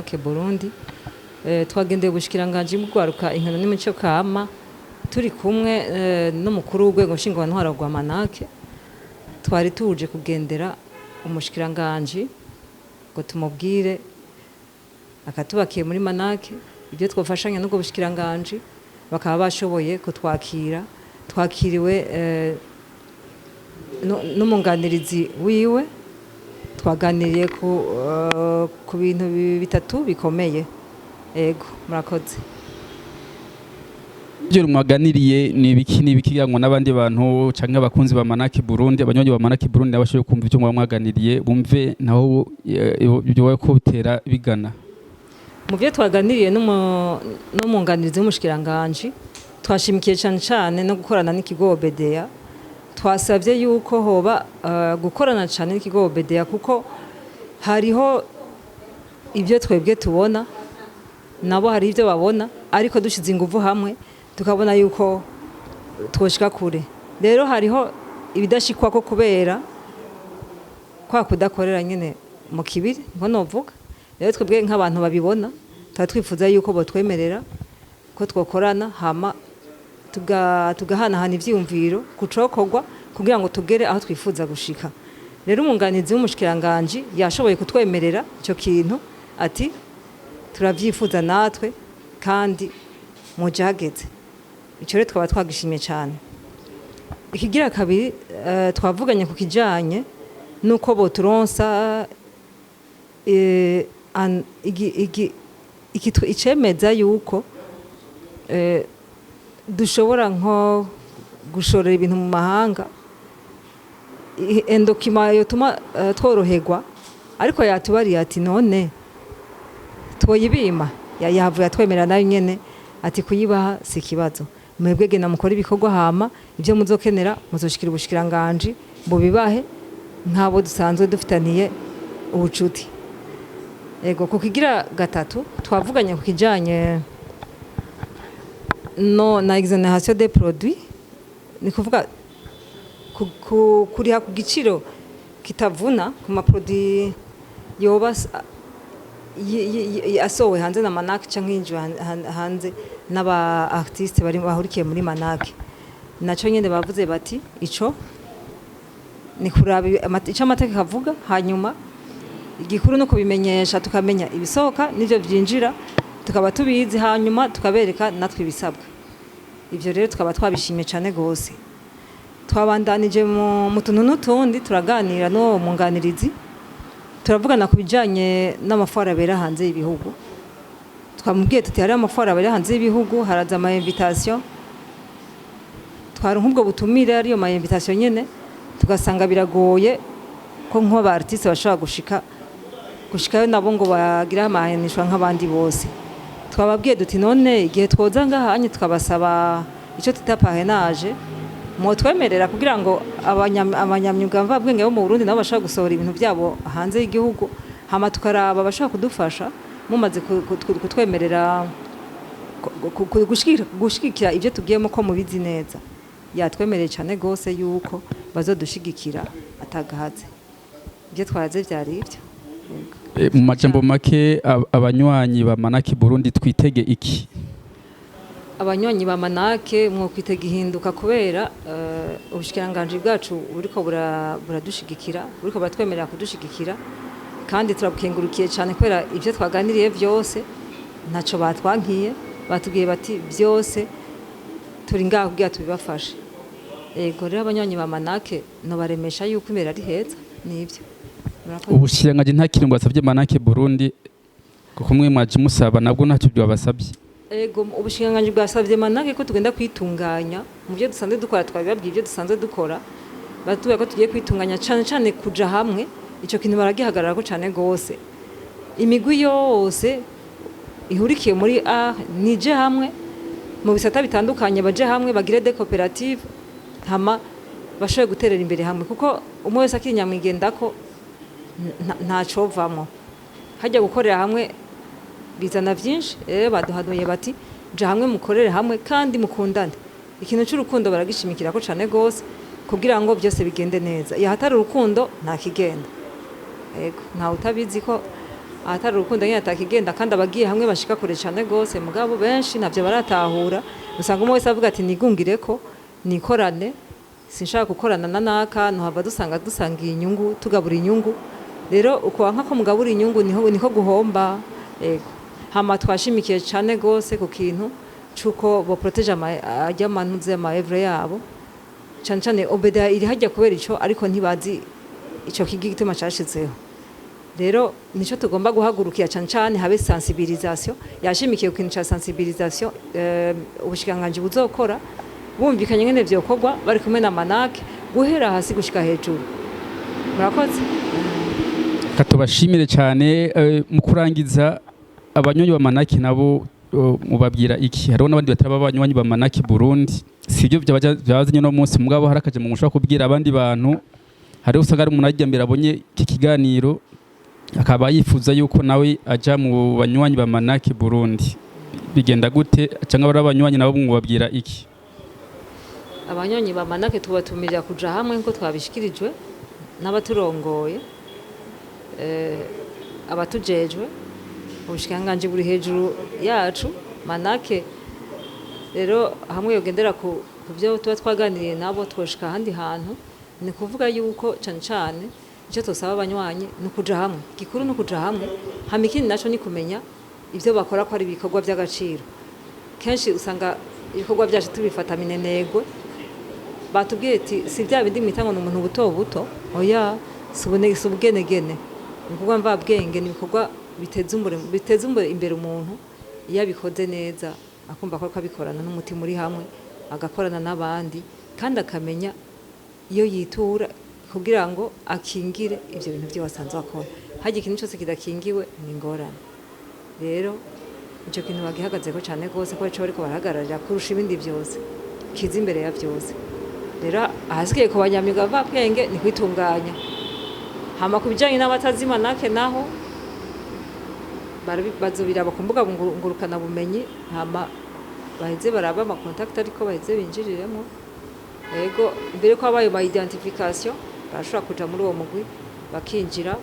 Manake Burundi. Twagendeye ubushikiranganji bw'urwaruka, inkino n'imico kama, turi kumwe n'umukuru w'urwego nshingwantwaro rwa Manake. Twari tuje kugendera umushikiranganji ngo tumubwire akatubakiye muri Manake, ibyo twafashanya n'ubwo bushikiranganji. Bakaba bashoboye kutwakira. Twakiriwe n'umunganirizi wiwe. Twaganiriye ku bintu bitatu bikomeye. Ego, murakoze. Ibyo mwaganiriye ni ibiki? Ni ibiki ngo n'abandi bantu canke abakunzi ba Manake Burundi, abanywanyi ba Manake Burundi nabashoboye kumva icyo mwaba mwaganiriye, bumve naho ibyo ko bitera bigana? Mu byo twaganiriye n'umwunganizi w'umushikiranganji, twashimikiye cyane cyane no gukorana n'ikigo OBDA. Twasabye yuko hoba gukorana cyane n'ikigo OBDA, kuko hariho ibyo twebwe tubona, nabo hari ibyo babona, ariko dushyize ingufu hamwe tukabona yuko twoshika kure. Rero hariho ibidashikwako kubera kwa kudakorera nyine mu kibiri, ngo novuga. Rero twebwe nk'abantu babibona tuba twifuza yuko botwemerera ko twokorana, hama tugahanahana ivyiyumviro ku cokorwa kugira ngo tugere aho twifuza gushika. Rero umwunganizi w'umushikiranganji yashoboye kutwemerera ico kintu, ati: "Turavyifuza natwe kandi muje hageze." Ico rero twaba twagishimye cyane. Ikigira kabiri, twavuganye ku kijanye nuko boturonsa icemeza yuko dushobora nko gushorera ibintu mu mahanga, un document yotuma tworoherwa. Ariko yatubariye ati: "None twoyibima?" Yahavuye atwemerera nayo nyene, ati: "Kuyibaha si ikibazo, mwebwe genda mukora ibikorwa, hama ibyo muzokenera muzoshikira ubushikiranganji bubibahe nk'abo dusanzwe dufitaniye ubucuti." Ego, ku kigira gatatu twavuganye ku kijanye no na exonération des produits, ni kuvuga kuriha ku giciro kitavuna ku ma produits yoba asohowe hanze na Manake canke yinjiwe hanze n'aba artiste bari bahurikiye muri Manake. Naco nyene bavuze bati ico ni kuraba ico amategeko avuga, hanyuma igikuru no kubimenyesha, tukamenya ibisohoka n'ivyo vyinjira, tukaba tubizi, hanyuma tukabereka natwe ibisabwa. Ivyo rero tukaba twabishimye cane gose. Twabandanije mu tuntu n'utundi, turaganira n'uwo mwunganirizi, turavugana ku bijanye n'ama foires abera hanze y'ibihugu. Twamubwiye tuti hariho ama foires abera hanze y'ibihugu, haraza ama invitation, twaronka ubwo butumire, ariyo ma invitation nyene, tugasanga biragoye ko nk'aba artiste bashobora gushikayo nabo ngo bagire amahanishwa nk'abandi bose. Twababwiye duti: "None igihe twoza ngahanye tukabasaba icyo twita parrainage, mwotwemerera kugira ngo abanyamyuga mvabwenge bo mu Burundi nabo bashobora gusohora ibintu byabo hanze y'igihugu, hama tukaraba abashobora kudufasha, mumaze kutwemerera gushigikira ibyo tugiyemo ko mubizi neza?" Yatwemereye cyane gose yuko bazodushigikira atagahaze. Ibyo twaraze byari ibyo. Yego. Mu majambo make, abanywanyi ba Manake Burundi twitege iki? Abanywanyi ba Manake mwokwitega ihinduka, kubera ubushikiranganji bwacu buriko buradushigikira, buriko buratwemerera kudushigikira, kandi turabukengurukiye cyane, kubera ibyo twaganiriye byose ntaco batwankiye. Batubwiye bati: "Byose turi ngaho kugira tubibafashe." Ego, rero abanywanyi ba Manake nobaremesha yuko imbere ari heza. Nibyo. Murakoze. Ubushikiranganji nta kintu bwasabye Manake Burundi, kuko mwe mwaje musaba, nabwo ntacyo byabasabye? Ego, ubushikiranganji bwasabye Manake ko tugenda kwitunganya mu byo dusanzwe dukora. Twabibabwiye ibyo dusanzwe dukora, batubwira ko tugiye kwitunganya cane cane kuja hamwe. Ico kintu baragihagararako cane gose. Imigwi yose ihurikiye muri A nije hamwe mu bisata bitandukanye, baje hamwe bagire des coopératives, hama bashobore guterera imbere hamwe, kuko umwe wese akiri nyamwigendako ntacovamwo. Hajya gukorera hamwe bizana vyinshi. Rero baduhanuye bati: "Ja hamwe, mukorere hamwe kandi mukundane." Ikintu c'urukundo baragishimikirako cane gose kugira ngo byose bigende neza. Iyo hatari urukundo nta kigenda. Yego, ntawe utabizi ko Ahatari urukundo nyine atakigenda, kandi abagiye hamwe bashika kure cyane gose. Mugabo benshi ntabyo baratahura, usanga umwe wese avuga ati nigungireko, nikorane, sinshaka gukorana na naka, ntuhava dusanga dusangiye inyungu, tugabura inyungu. Rero uko wanka ko mugabura inyungu, niho niko guhomba. Yego, hama twashimikiye cyane gose ku kintu c'uko bo protéger ajya amanuze ama œuvres yabo, cyane cyane OBDA iri hajya kubera ico, ariko ntibazi ico kigo gituma cashizeho. Rero nico tugomba guhagurukira cyane cyane, habe sensibilisation. Yashimikiye ku kintu ca sensibilisation, ubushikiranganji buzokora bumvikanye ngene vyokorwa bari kumwe na Manake, guhera hasi gushika hejuru. Murakoze. Katubashimire cyane. Mu kurangiza, abanywanyi ba Manaki nabo mubabwira iki? Hariho n'abandi batari abanywanyi ba Manaki Burundi, sibyo byabazanye no munsi, mugabo harakaje mu mushobora kubwira abandi bantu. Hariho usanga ari umuntu ajya mbere abonye iki kiganiro akaba yifuza yuko nawe aja mu banywanyi ba Manaki Burundi, bigenda gute? Cyangwa bari abanywanyi nabo mubabwira iki? Abanywanyi ba Manake tubatumirira kuja hamwe nkuko twabishikirijwe n'abaturongoye, abatujejwe, ubushikiranganji buri hejuru yacu. Manake rero hamwe yogendera ku byo tuba twaganiriye nabo, twoshika ahandi hantu. Ni kuvuga yuko cane cane icyo tosaba abanywanyi ni ukuja hamwe. Gikuru ni ukuja hamwe. Hama ikindi naco ni kumenya ibyo bakora ko ari ibikorwa by'agaciro. Kenshi usanga ibikorwa byacu tubifata minenegwe. Batubwiye ati si bya bindi mwita ngo ni umuntu buto buto, oya, si ubugenegene, ibikorwa mvabwenge, ni ibikorwa biteza imbere umuntu iyo abikoze neza, akumva ko ariko abikorana n'umutima uri hamwe, agakorana n'abandi, kandi akamenya iyo yitura kugira ngo akingire ibyo bintu byo wasanzwe akora. Harya ikintu cyose kidakingiwe ni ingorane. Rero icyo kintu bagihagazeko cyane rwose, ko arico bariko barahagararira kurusha ibindi byose, kiza imbere ya byose. Rero ahasigaye ku banyamyuga mvabwenge ni kwitunganya. Hama ku bijanye n'abatazi Manake naho, bazobiraba ku mbuga ngurukanabumenyi, hama baheze barabe ama contacts, ariko baheze binjiriremo. Yego, mbere ko habaye ma identification, barashobora kuja muri uwo mugwi bakinjira.